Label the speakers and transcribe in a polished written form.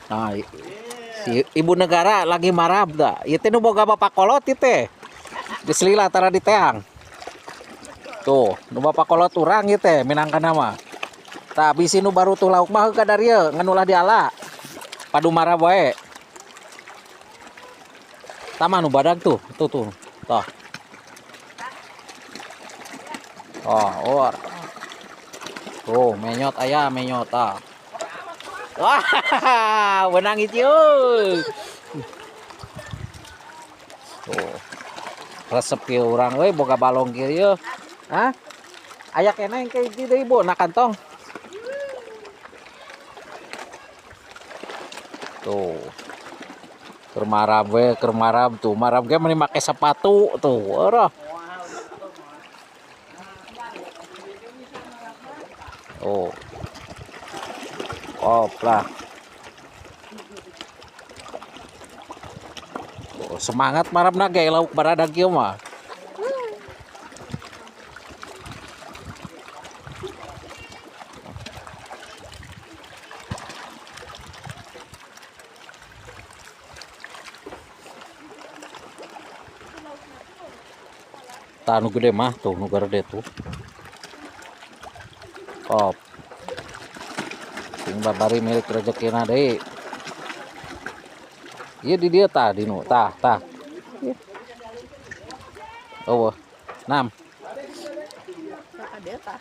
Speaker 1: Nah, si ibu negara lagi marab da. Ieu teh nu boga bapak kolot ieu teh. Geus lila tara diteang. Tuh, nu bapak kolot urang ieu teh minangkana mah. Tah bisi nu baru tuh lauk mah ka darieu ngan ulah diala. Padu marab wae. Tah mah nu badag tuh, tuh tuh. Tuh. Oh, or. Tuh, menyot aya menyot ah. Wah, menang itu. Tuh. Resep kieu urang euy boga balong kieu yeuh. Hah? Aya keneh engke hiji deui, Bu, na kantong. Tuh. Keur marab we, keur marab tuh. Marab ge meni make sepatu tuh. Eueuh. Oh. Op lah. Oh, semangat marabna ge lauk baradag kieu mah. Tah nu gede mah tuh, nu gede tuh. Op. Sing babari milik rezekina deui. Ieu di dieu tah dinu, tah, tah. Oh, 6.
Speaker 2: Tah.